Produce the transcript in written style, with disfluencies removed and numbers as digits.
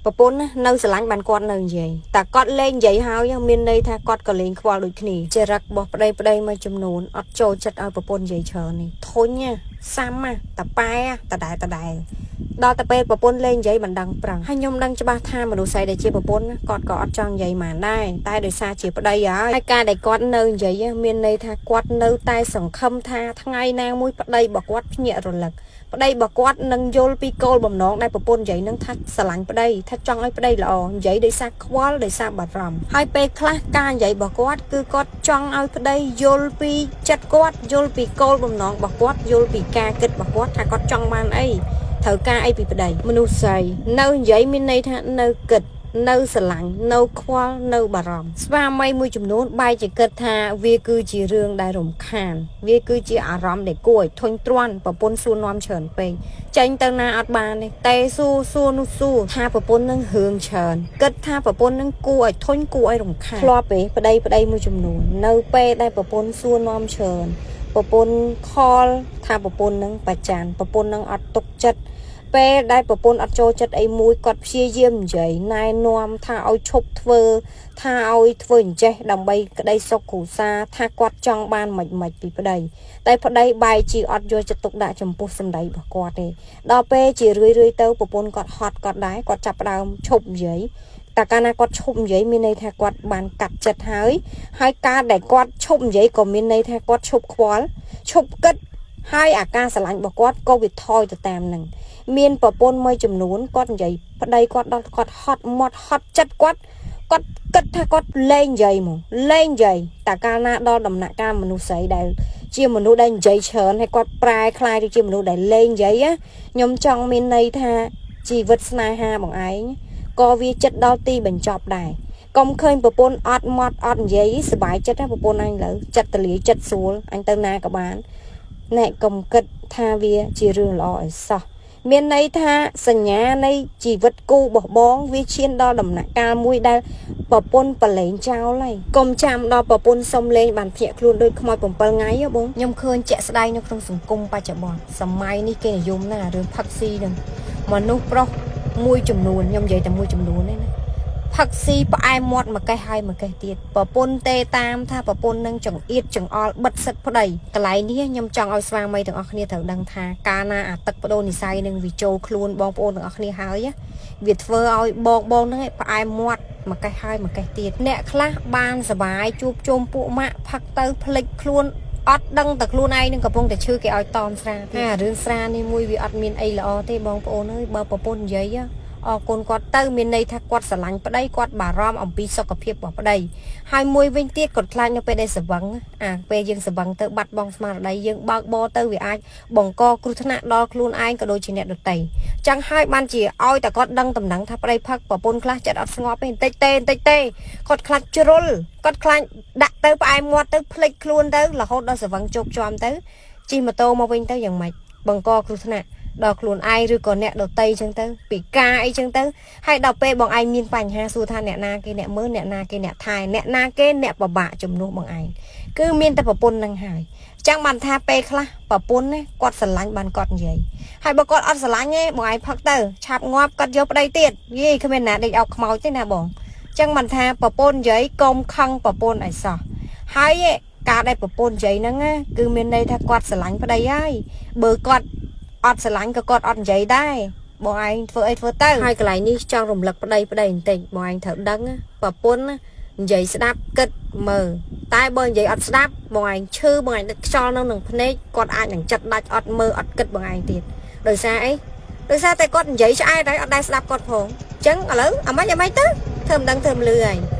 ប្រពន្ធណានៅស្រឡាញ់បានគាត់នៅនិយាយតែគាត់លែងនិយាយហើយមានន័យថាគាត់ក៏លែងខ្វល់ដូចគ្នាចរិតរបស់ប្តីប្តីមួយចំនួនអត់ចូលចិត្តឲ្យប្រពន្ធនិយាយច្រើននេះធុញណាសាំណាតប៉ែតដែលតដែលដល់តែពេលប្រពន្ធលែងនិយាយមិនដឹងប្រឹងហើយខ្ញុំដឹងច្បាស់ថាមនុស្សស្រីដែលជាប្រពន្ធណាគាត់ក៏អត់ចង់និយាយម៉ានដែរតែដោយសារជាប្តីហើយហើយការដែលគាត់នៅនិយាយមានន័យថាគាត់នៅតែសង្ឃឹមថាថ្ងៃណាមួយប្តីរបស់គាត់ភ្ញាក់រលឹក ប្តីរបស់គាត់នឹងយល់ពីគោលបំណងដែលប្រពន្ធនិយាយនឹងថាស្រឡាញ់ប្តីថាចង់ឲ្យប្តីល្អនិយាយដោយសារខ្វល់ដោយសារបារម្ភហើយពេលខ្លះការនិយាយរបស់គាត់គឺគាត់ចង់ឲ្យប្តីយល់ពីចិត្តគាត់យល់ពីគោលបំណងរបស់គាត់យល់ពីការគិតរបស់គាត់ថាគាត់ចង់បានអីត្រូវការអីពីប្តីមនុស្សស្រីនៅនិយាយមានន័យថានៅគិតនៅស្រឡាញ់នៅខ្វល់នៅបារម្ភស្វាមីមួយចំនួនបែរជាគិតថាវាគឺជារឿងដែលរំខានវាគឺជាអារម្មណ៍ដែលគួរឲ្យធុញទ្រាន់ប្រពន្ធសួរនាំច្រើនពេកចេញទៅណាអត់បានទេតែសួរសួរនោះសួរថាប្រពន្ធនឹងរឿងច្រើនគិតថាប្រពន្ធនឹងគួរឲ្យធុញគួរឲ្យរំខានធ្លាប់ទេប្តីប្តីមួយចំនួននៅពេលដែលប្រពន្ធសួរនាំច្រើនប្រពន្ធខលថាប្រពន្ធនឹងប្រច័នប្រពន្ធនឹងអត់ទុកចិត្ត ពេលដែលប្រពន្ធអត់ចូលចិត្តអីមួយគាត់ព្យាយាមនិយាយណែនាំថាឲ្យឈប់ធ្វើថាឲ្យធ្វើអញ្ចេះដើម្បីក្តីសុខគ្រួសារថាគាត់ចង់បានមិនមិនពីប្តីតែប្តីបែរជាអត់យកចិត្តទុកដាក់ចំពោះសម្ដីរបស់គាត់ទេដល់ពេលជារឿយរឿយទៅប្រពន្ធគាត់ហត់គាត់ដែរគាត់ចាប់ផ្ដើមឈប់និយាយតែកាលណាគាត់ឈប់និយាយមានន័យថាគាត់បានកាត់ចិត្តហើយហើយការដែលគាត់ឈប់និយាយក៏មានន័យថាគាត់ឈប់ខ្វល់ឈប់គិតហើយអាការស្រឡាញ់របស់គាត់ក៏វាថយទៅតាមនឹង មានប្រពន្ធមួយចំនួនគាត់និយាយប្តីគាត់ដល់គាត់ហត់មាត់ហត់ចិត្តគាត់គាត់គិតថាគាត់លែងនិយាយហ្មងលែងនិយាយតែកាលណាដល់ដំណាក់កាលមនុស្សស្រីដែលជាមនុស្សដែលនិយាយច្រើនហើយគាត់ប្រែក្លាយទៅជាមនុស្សដែលលែងនិយាយណាខ្ញុំចង់មានន័យថាជីវិតស្នេហាបងឯងក៏វាចិត្តដល់ទីបញ្ចប់ដែរកុំឃើញប្រពន្ធអត់មាត់អត់និយាយសบายចិត្តណាប្រពន្ធអញលើចិត្តតលាយចិត្តស្រួលអញទៅណាក៏បានណែកុំគិតថាវាជារឿងល្អឲ្យសោះ មានន័យថាសញ្ញានៃជីវិតគូរបស់បងវាឈានដល់ដំណាក់កាលមួយដែលប្រពន្ធប្រឡែងចោលហើយកុំចាំដល់ប្រពន្ធសុំលេងបានភ្ញាក់ខ្លួនដូចខ្មោច7ថ្ងៃហ៎បងខ្ញុំឃើញជាក់ស្ដែងនៅក្នុងសង្គមបច្ចុប្បន្នសម័យនេះគេនិយមណាស់រឿងផឹកស៊ីនឹងមនុស្សប្រុសមួយចំនួនខ្ញុំនិយាយតែមួយចំនួនទេណា ផឹកស៊ីផ្អែមមាត់មកកេះហើយមកកេះទៀតប្រពន្ធទេតាមថាប្រពន្ធនឹងចង្អៀតចង្អល់បិទសិតប្តីកន្លែងនេះខ្ញុំចង់ឲ្យស្វាមីទាំងអស់គ្នាត្រូវដឹងថាកាលណាអាទឹកបដូរនិស័យនឹងវាចូលខ្លួនបងប្អូនទាំងអស់គ្នាហើយវាធ្វើឲ្យបងបងហ្នឹងឯងផ្អែមមាត់មកកេះហើយមកកេះទៀតអ្នកខ្លះបានសបាយជួបជុំពួកម៉ាក់ផឹកទៅភ្លេចខ្លួនអត់ដឹងតែខ្លួនឯងនឹងកំពុងតែឈឺគេឲ្យតอมស្រាទៀតរឿងស្រានេះមួយវាអត់មានអីល្អទេបងប្អូនអើយបើប្រពន្ធនិយាយ អរគុណគាត់ទៅមានន័យថាគាត់ស្រឡាញ់ប្តីគាត់បារម្ភអំពីសុខភាពរបស់ប្តីហើយមួយវិញទៀតគាត់ខ្លាចនៅពេលដែលស្រវឹងអាពេលយើងស្រវឹងទៅបាត់បង់ស្មារតីយើងបើកបរទៅវាអាចបង្កគ្រោះថ្នាក់ដល់ខ្លួនឯងក៏ដូចជាអ្នកដទៃចឹងហើយបានជាឲ្យតែគាត់ដឹងតំណែងថាប្តីផឹកប្រពន្ធខ្លះចិត្តអត់ស្ងប់ទេបន្តិចទេបន្តិចទេគាត់ខ្លាចជ្រុលគាត់ខ្លាចដាក់ទៅផ្អែមមាត់ទៅភ្លេចខ្លួនទៅរហូតដល់ស្រវឹងជោគជាំទៅជិះម៉ូតូមកវិញទៅយ៉ាងម៉េចបង្កគ្រោះថ្នាក់ដល់ខ្លួនឯងឬក៏អ្នកដតីចឹងទៅពីការអីចឹងទៅហើយដល់ពេលបងឯងមានបញ្ហាសួរថាអ្នកណាគេអ្នកមើលអ្នកណាគេអ្នកថែអ្នកណាគេអ្នកពិបាកជំនួសបងឯងគឺមានតែប្រពន្ធនឹងហើយចឹងបានថាពេលខ្លះប្រពន្ធណាគាត់ស្រឡាញ់បានគាត់និយាយហើយបើគាត់អត់ស្រឡាញ់ទេបងឯងផឹកទៅឆាប់ងាប់គាត់យកប្តីទៀតយីគ្មានណាដេកអោបខ្មោចទេណាបងចឹងបានថាប្រពន្ធនិយាយកុំខឹងប្រពន្ធឲ្យសោះហើយការដែលប្រពន្ធនិយាយហ្នឹងណាគឺមានន័យថាគាត់ស្រឡាញ់ប្តីហើយបើគាត់ អត់ស្រឡាញ់ក៏គាត់អត់និយាយដែរបងឯងធ្វើអីធ្វើទៅហើយកន្លែងនេះចង់រំលឹកប្តីប្តីបន្តិចបងឯងត្រូវដឹងណាប្រពន្ធណានិយាយស្ដាប់គិតមើលតែបើនិយាយអត់ស្ដាប់បងឯងឈឺបងឯងដឹកខ្យល់នៅនឹងភ្នែកគាត់អាចនឹងចិត្តដាច់អត់មើលអត់គិតបងឯងទៀតដោយសារអីដោយសារតែគាត់និយាយឆ្អែតហើយអត់ដែលស្ដាប់គាត់ផងអញ្ចឹងឥឡូវអាម៉េចអាម៉េចទៅធ្វើមិនដឹងធ្វើមិនលឺហើយ។